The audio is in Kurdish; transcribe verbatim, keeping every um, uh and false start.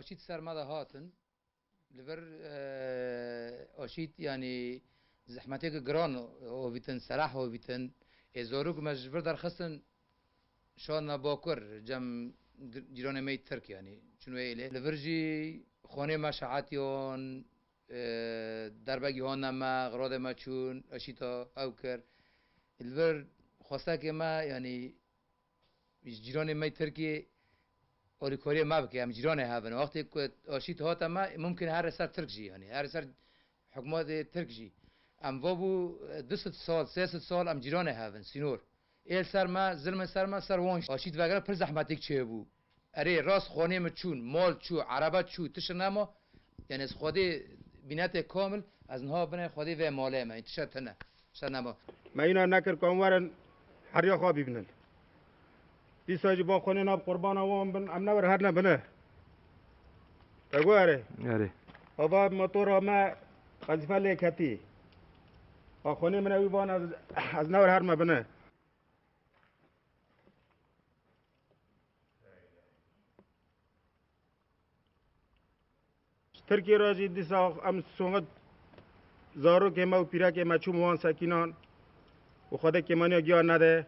Aşît ser me de hatin. Li vir, e, aşît, yanî zehmetêk giran hovîtin, sereh hovîtin. Ê zarok me ji vir derxistin, şandine Bakur, cem di-, cîranê me yê Tirk, yanî çûn wê êlê. Li vir jî xanê me şehetiyan, e, derbegî hane me, xiradê me çûn, aşîta ew kir. Li vir xwestekê me, yanî ji cîranê me yê Tirkiyê alîkariyê me bike, em cîranê hev in. Wextê ku aşît hate me, mumkin here ser Tirk jî, yanî here ser hikûmetê Tirk jî. Em vabû, e, du sed sal, sê sed sal em cîranê hev in, sînor. Ê li ser me, zilmê ser me, ser wan jî. Aşît vegere pir zehmetêk çêbû. Erê, rast xanê min çûn, mal çû, erebe çû, tişt nema. Yanî ez Xwedê bînetê kamil, ez niha binê Xwedê vê malê me, tişt tune, tişt nema. Me îna nekir ku em werin heriya xwe bibînin. Dîsa jî ba xanê nav qurbana wan bin, em newir herine bine. Te got erê? Erê. Ava motora me qezîfe lê ketî. Ba xanê min ewî van ez, ez newir herime bine. Ji Tirkiyê re jî dîsa em sonet zarokê me û pîrekê me çûm wan sekînan û Xwedê kêmaniya giyan nede.